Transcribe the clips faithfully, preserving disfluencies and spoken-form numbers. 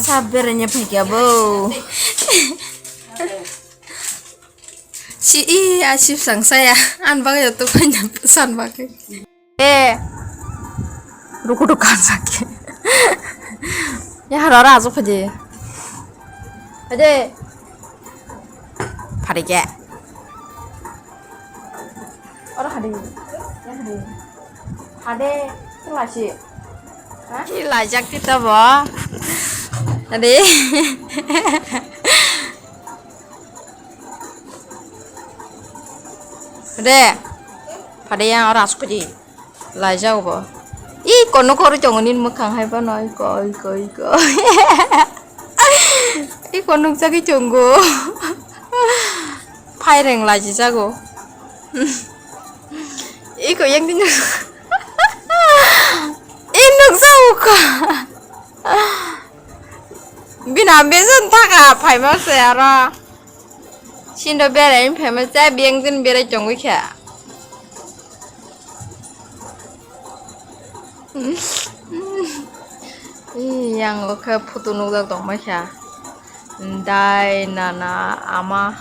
Sab berainya phaikya bo. Si i asip sang saya. An bagwi to phaina san bagwi. Eh. Ruku tu kan sakhe. Ya haro ra ajo phaje. Phaje. Phaikya. Oro hade. Ya hade. Hade, tong lasi. Ha? Hi lajak ti to bo. Hade. Hade. Hade yang oro asuk di. Lajak bo. I kono koro chongo nin mukhang hai pano. Iko, iko, iko. Iko nukjagwi chongo. Phaireng lajijago. Iko yang dino. I nukjago ka. Bina bejon thaka phaima se aro. Sindo berai phaima se biyang din berai chongwi kha. Yang o khe photo nukjak tongmai kha. Dai nana ama.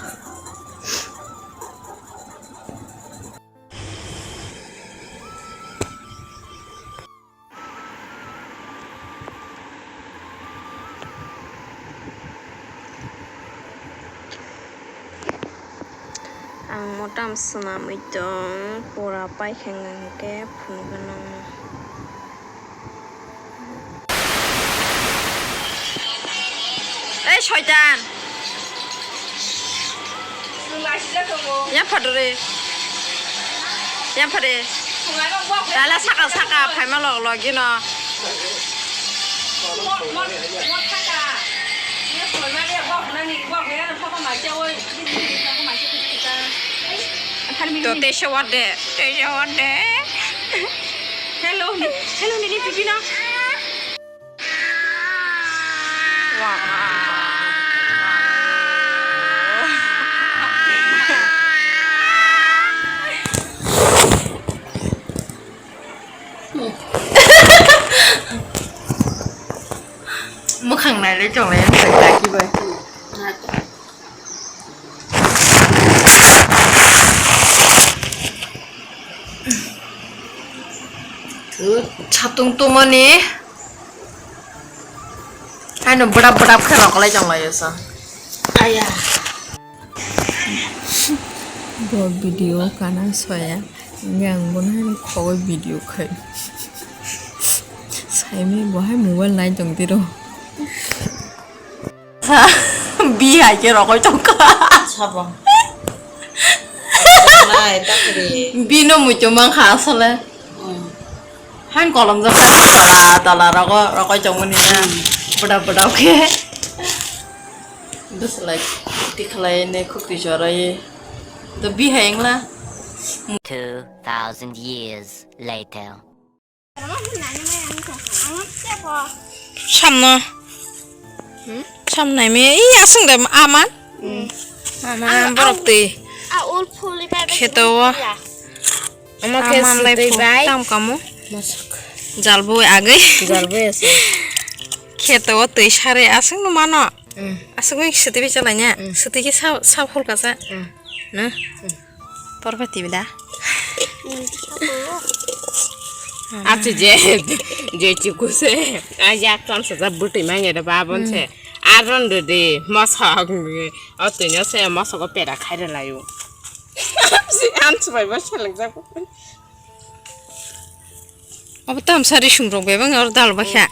Ang motam swnamwi tong, pura paikha hwnkhe phunukgwi nangno. Ei soitan! Yang phadore. Yang phade. Dala saka saka phaima log log gino. To te se wade, te se wade. Hello, hello, nini pipi no. Mwkhang nailai tonglai wngkha kaki bai. Satung tongmani. Haino bwdap bwdap khe rokolai tonglaio sa. Aya. Bo video kana soya. Yang bo nang khogoi video khai. Saimi bo hai mobile nai tong tiro. Bihai khe rokoi tongkha. Sabo. Nai, takri. Bino muitu mankha asole. Mm. Han kolom jak tala, tala rogo, rokoi tongmani na. Mm. Bwdap bwdap khe. Bwslai tikhlai ne khukti jorai. To bihai wngla. Two thousand years later. Samno. Hmm? Samnai me. Ih, asung de aman. Hmm. Aman, ah, borok ah, twi. Ah, ul phuli bai bai. Kheto o. Omo khe aman lai sitwi phu bai. Tam kamu. Mosok. Jalbo agwi. Jalbo ase. Kheto o twi sare asung no mano. Hmm. Asung bai sitwi bai chalai nya. Hmm. Sitwi ke sa, sa phul kasa. Hmm. Na? Hmm. Porba tibida. Achi je, je chikuse. Aja kan sa bwtwi manya da babon se. Hmm. Aron de de, mosok. O twi no se mosok o pera khai de layo. Si an subai ba selek jak. Obo tam sari sum rok bebang or dal ba kha.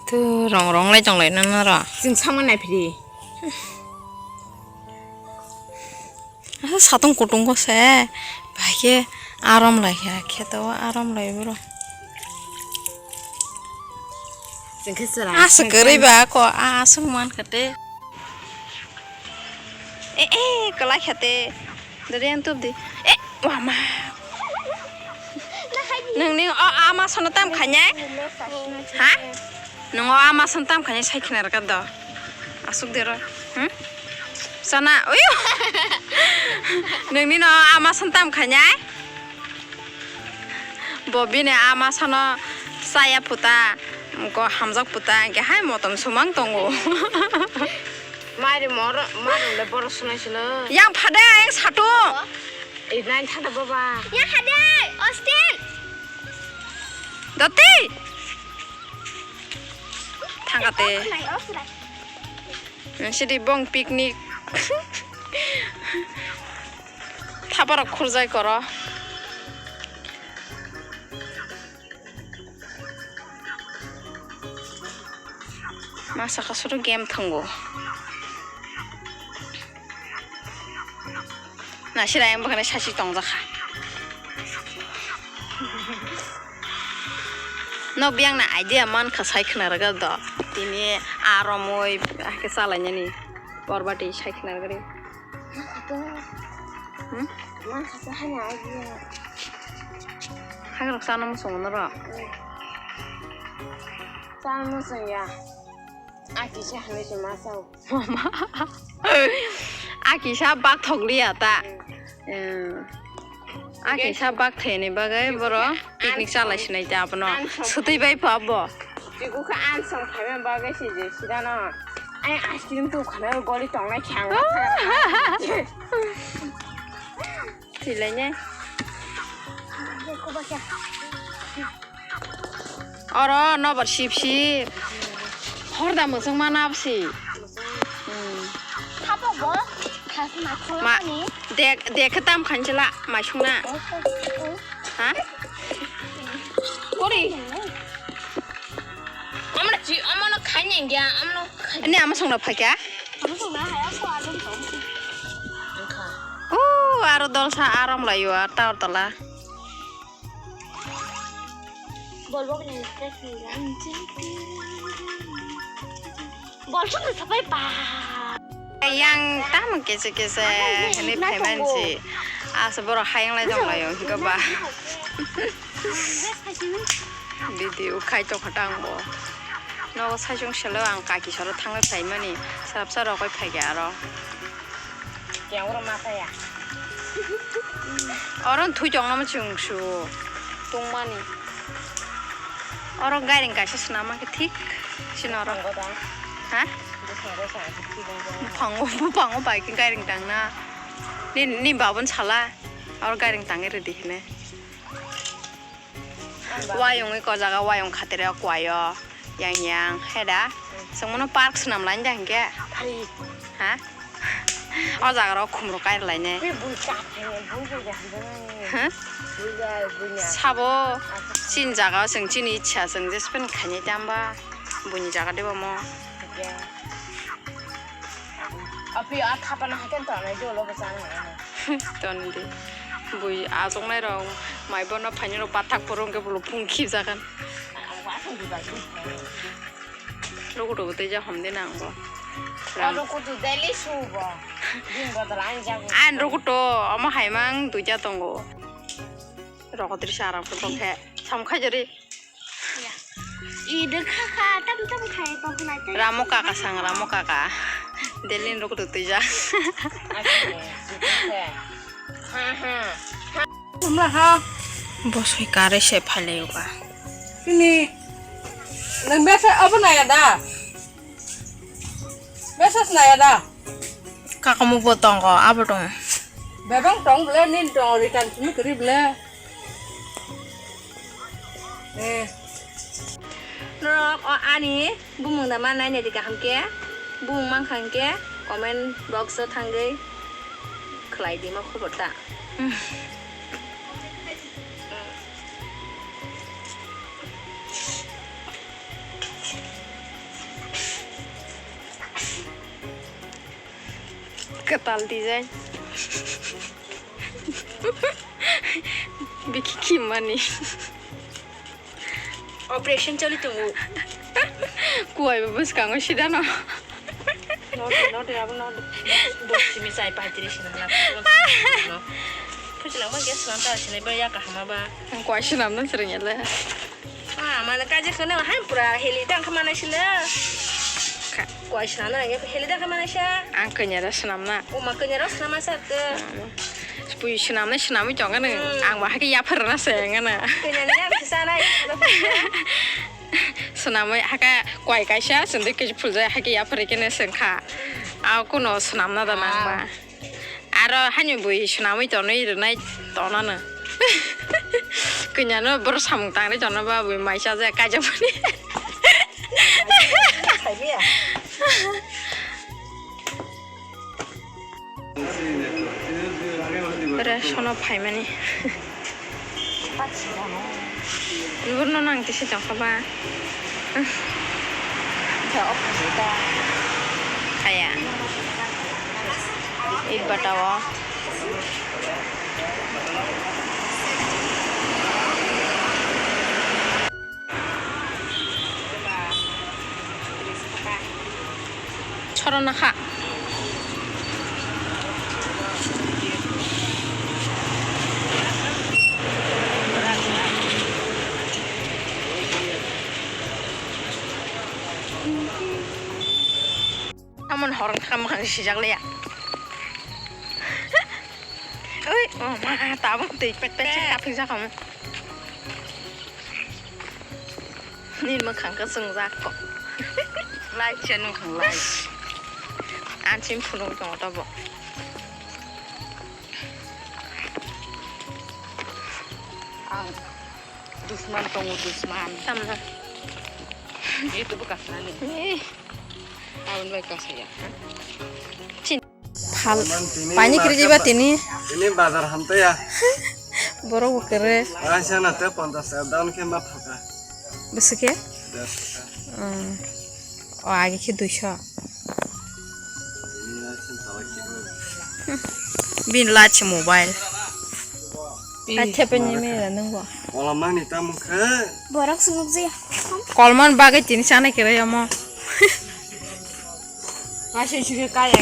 Tu rong rong lai tong lai na na ro. Sing sama nai phiri. Asa satung kutung ko se, bai khe aram lai kha, kheto o aram lai bro. Chwng khe chwla. Asa kwrwi ba ko, a aswk man kha te. E, e, kwlai kha te. Dori ang tup di. E, wama. Nang ni o ama sono tam khanya? Ha? Nung o ama sono tam khanya sai khna rwkha do. Aswk de ro. Hmm? Sana, uyu. Nung ni no ama sono tam khanya? Bo bini ama sono saya puta. Ko hamjak puta hwnkhe hai motom sumang tongo. Mari moro, mari le boro sunai silo. Yang phade, yang satu. Ei, nai thada baba. Yang phade, Austin. Dati. Thangate. Nang sidi bong picnic. Thaparok khurjai koro. Masa kasuru game thango. Na sira yang bakane sasi tongjakha. No biyang na idea man kha sai khna raga do. Tini aromoi ake salainani. Borbati sai khna raga. Hmm? Hagrok sana muchungo noro. Sana muchung ya. Aki sa hame se ma sao. Mama. Aki sa bak thok liya ta. Hmm. Aki sa bak theni bagai boro picnic chalai sinai ta abono. Sutui bai pha bo. Chiku kha an song khaima bagwi se je sida no. Ai ice cream tu khana goli tongnai khe ang. Thilai ne. Oro nobar sip sip. Horda muchung ma nabsi. Hmm. Hapo bo khasma Ma, kholani. Dek, dek khe tam khansila, mai sungna. Ha? Kori. Amra chi, amano khanya india, amano khanya. Ini ama songna phakya? Ama songna haya ko alum tong. Engkha. Oh, aro dolsa aram layo, tar tola. Bolbok ni stress ni lang. Bolsok ni sapai pa. Yang tam kese kese hini phaiman si. Asa borok hayang lai dong lai hingke ba. Video khai tong kha tang bo. Nogo sai song selo ang kaki soro thangwi phaimani. Sarap sarok oi phaikha aro. Yang oro ma kaya. Oro thwi tongma chwng su tongmani. Oro gairing kaisa swnam khe thik sino oro. Bwskango da. Ha? Bwskango sa thik tong. Buphango, buphango bai khe gairing tangna. Ni, ni babun sala. Oro gairing tangwi rwdi hine. Wayung iko jaga wayung khatere o kwai o yang yang heda. Chwng mono park swnam lain da hinkhe. Ha? O jaga rok khumrok kair laine. Huh? Sabo chini jaga o chwng chini ichha chwng jespen khainai tamba buini jaga debo mo. Api a thapana haikhe tongnai dolo bo chana. Toni di. Bui achuknai rok mai bono phaini rok pathak phuru hwnkhe bolo phung khijagan. Rukutu bo tei ja hom de nang bo. Oro kutu daily su bo. Din bodol ang jago. An rukutu omo hai mang duita tongo. Rokotri sa rang khe bokhe. Sam khaijari. Ide kha kha tam tam khai to khnai tei. Ramo kaka sang, Ramo kaka. Delin rok tu tuja. Hamla ha. Bosoi kare se phalai uka. Ini. Nang besa abo naya da. Besa naya da. Kaka mukbo tongo, abo tongo. Bebang tong bele, nin tong return simi kri bele. Eh. Norok o ani bumung da ma nai nai di kaham khe, bumung mankha hwnkhe comment box o thangwi khlai di ma khobor ta. Kwtal design. Bikhi khimmani. Operation choli tongo. Kuwai bo bwskango sidano. Node, node, abo node. Dos simi chai paitiri sinamna. Phuchilangma gas nanta sinai ba ya kahama ba. Ang kuwai sinamna srwngya le. Ah, mana kaje khana hai pura heli tang khamana sila. Kuwai sinamna nangya heli tang khamana sa. Ang kanya ra sinamna. O ma kanya ra sinamna sa te. Pui sinamna sinamwi tong kha nang. Hmm. Ang ba hai khe yaphar na se ngana. Kanya ni ya bisa na. Swnamwi hake koi kaisa chwng tei kisa phuljak hake yaphar khe ne chwng kha. A kuno swnamna da nang ba. Aro hani bui swnamwi tonwi rwnai tonano. Kanya no bor samung tangri tono ba bui mai cha ja kaijak mani. Ore sono phaimani. Nurno nang tisi tongkha ba. Kaya. Id batao. Chorona kha. Tamon horong kha mwkhang sijak leya. Oi, oh ma, tabuk twi pek pek se kaphi jakhamu. Ni mwkhang khe chwngjak kok. Light se nwkhang light. Ansin phunuk tongo tobo. Ang dusman tongo, dusman. Tamna. Itu bekas nani. Eh. Tahun bai kasaya. Chin. Phal. Paini kiri jiba tini. Ini bazar hamtaya. Borok bo kere. Aisa na te ponchas taka down khe ma thaka. Bwswk khe? Dos taka. Hmm. O agi khe duiso. Ini aisa tawai khe. Bin lachi mobile. Ai, thepe ni mera nung bo. Kolamani tamo khe. Borok sunguk jaya. Kolman bagwi tini chana kere omo. Kaisa sugwi kaya.